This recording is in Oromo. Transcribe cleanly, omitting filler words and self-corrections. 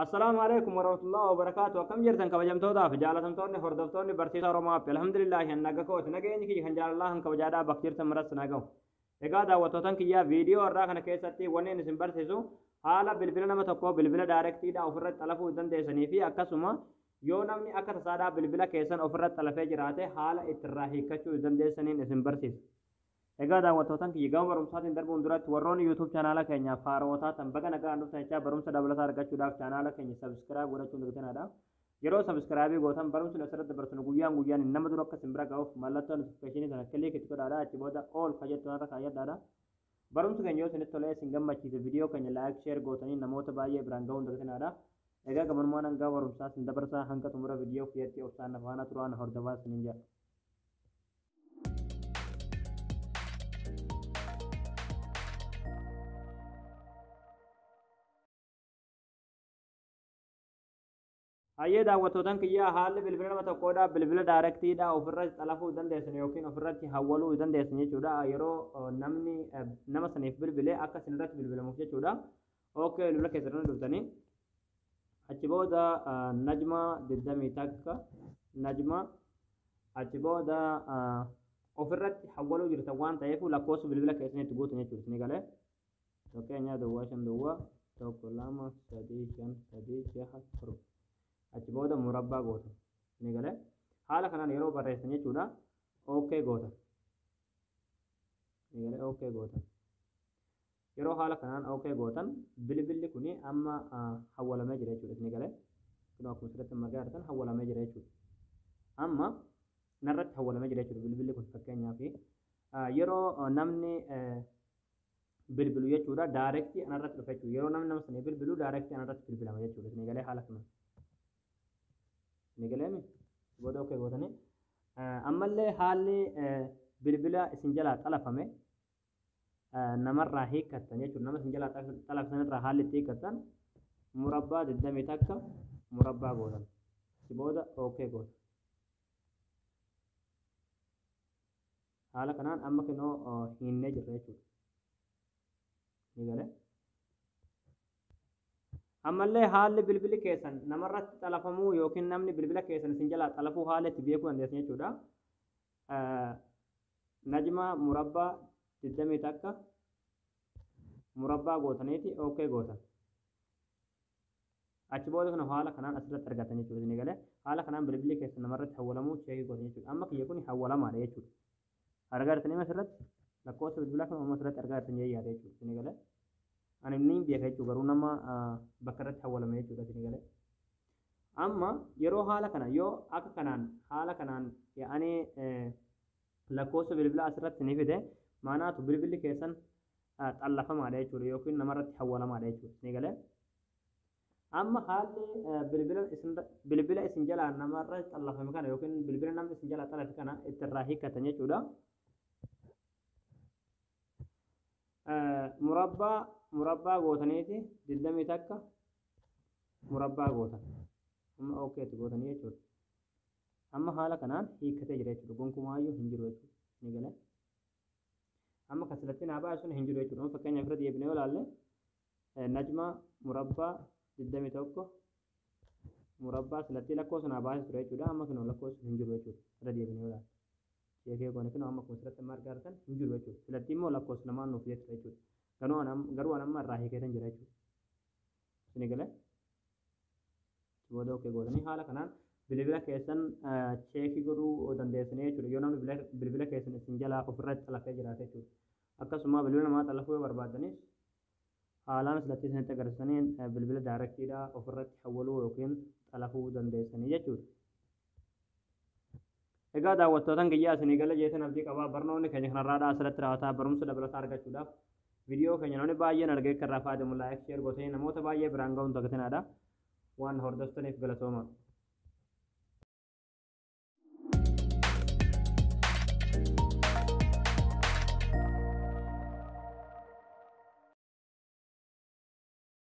Assalaamu alaikum warahmatullahi wabarakaatu. Akkam jirtan kabajamtootaa fi jaalatamtoonni hordoftoonni barsiisaa Oromoo App. Alhamdulillaahi naga kooti. Nageenyi kiyya kan jaalalaa kan kabajaadhaa bakka jirtan maratti na gahu. Egaa daawwattootan kiyyaa, viidiyoo irraa kana keessatti wanni inni isin barsiisu haala bilbila nama tokkoo bilbila directiidhaa ofirratti xalafuu dandeessanii fi akkasuma yoo namni akka tasaadhaa bilbila keessan ofirratti xalafee jiraate haala ittirraa hiikkachuu dandeessaniin isin barsiisa. Egaa daawwattootan kiyya, gama barumsaatiin darbuun duratti warroonni YouTube chaanaala keenyaaf haarawaa taatan baga nagaan dhuftan jechaa, barumsa dabalataa argachuudhaaf chaanaala keenya subscribe godhachuun dagatinaa. Yeroo subscribe gootan barumsi nu asirratti dabarsinu guyyaan guyyaan nama dura akka isin bira ga'uuf mallattoo notification sana click itti godhaadha. Achi booda all ka jettu irra kaayyadhaadha. Barumsi keenya yoo isinitti tolee isin gammachiise, viidiyoo keenya like, share gootanii namoota baay'ee biraan ga'uun dagatinaadha. Egaa gabanumaan hanga barumsaa isin dabarsaa, hanga xumura viidiyoo kiyyatti obsaan na faana turaa, na hordofaa isiniin jedha. Hayyee daawwattootan kiyyaa, haalli bilbila nama tokkoodha bilbila directiidha ofirratti xalafuu dandeessan yookiin ofirratti hawwaluu dandeessan jechuudha. Yeroo namni nama saniif bilbile akka isin irratti bilbilamuuf jechuudha. Okay, bilbila keessan irra dhuftanii achi booda najma 21 najma, achi booda ofirratti hawwaluu jirtan waan ta'eef lakkoofsa bilbila keessanitti guutan jechuudha. Isin galee fakkeenya 05 0 1 2 3 5 3 6 7, achi booda murabbaa gootan. Isin galee haala kanaan yeroo barreessan jechuudha, okay gootan. Isin galee okay gootan. Yeroo haala kanaan okay gootan bilbilli kuni amma hawwalamee jira jechuudha. Isin galee kun akkuma asirratti margaa jirtan hawwalamee jira jechuudha. Amma narratti hawwalamee jira jechuudha bilbilli kun. Fakkeenyaaf yeroo namni bilbilu jechuudha, directii anarratti dhufa jechuudha. Yeroo namni nama sanii bilbilu directii anarratti bilbilama jechuudha. Isin galee haala kanaan. Isin galee mi? Booda okay gootanii ammallee haalli bilbila isin jalaa xalafame namarraa hiikkattan jechuudha. Nama isin jalaa xalafsan irraa haalli itti hiikkattan murabbaa 21 murabbaa gootan. Si booda okay gootan. Haala kanaan amma kinoo hiinnee jirra jechuudha. Ni galee. Ammallee haalli bilbilli keessan namarratti xalafamuu yookiin namni bilbila keessan isin jalaa xalafuu haala itti beekuu dandeessan jechuudha. Najma murabbaa 21 murabbaa gootaniiti okay gootan. Achi booda kana haala kanaan asirratti argatan jechuudha. Isin galee haala kanaan bilbilli keessan namarratti hawwalamuu checkii gootan jechuudha. Amma kiyya kun hawwalamaadha jechuudha. Argaa jirtanii asirratti lakkoofsa bilbilaa kan amma asirratti argaa jirtan yaada jechuudha. Isin galee ani ni beeka jechuudha, garuu nama bakka irratti hawwalame jechuudha. Isin galee amma yeroo haala kana yoo akka kanaan haala kanaan yaa'anii lakkoofsa bilbilaa asirratti ni fide, maanaatu bilbilli keessan xallafamaadha jechuudha yookiin namarratti hawwalamaadha jechuudha. Isin galee amma haalli bilbila isin jalaa namarra xallafame kana yookiin bilbila namni isin jalaa xalafe kana ittirraa hiikkatan jechuudha. Murabbaa murabbaa gootaniiti 21 murabbaa gootan. Amma okayti gootanii jechuudha. Amma haala kanaan hiikkatee jira jechuudha. Gonkumaayyuu hin jiru jechuudha. Ni galee. Amma kan silatti naa baasu sun hin jiru jechuudha. Amma fakkeenyaaf irra deebinee yoo ilaalle najma murabbaa 21 murabbaa silatti lakkoofsa naa baasee ture jechuudha. Amma kunoo lakkoofsi hin jiru jechuudha. Irra deebinee yoo ilaalle. Checkee goone, kunoo amma akkuma asirratti amma argaa jirtan hin jiru jechuudha. Silatti immoo lakkoofsa lamaan nuuf ture jechuudha. Garuu an amma irraa hiikeetan jira jechuudha. Isin galee. Booda okay gootanii haala kanaan bilbila keessan checkii godhuu dandeessanii jechuudha. Yoo namni bilbila keessan isin jalaa ofirratti xalafee jiraate jechuudha. Akkasuma bilbila namaa xalafuu yoo barbaaddanis haalaan silatti isinitti agarsiisanii bilbila directiidhaa ofirratti hawwaluu yookiin xalafuu dandeessanii jechuudha. Egaa daawwattootan kiyyaa, isinii gala jeetan abdii qabaa. Barnoonni keenya kanarraadhaa asirratti raawwataa. Barumsa dabalataa argachuudhaaf viidiyoo keenya namni baay'een argee akka irraa fayyadamu like, share gootanii namoota baay'ee biraan ga'uun dagatinaadha. Waan hordoftaniif galatooma.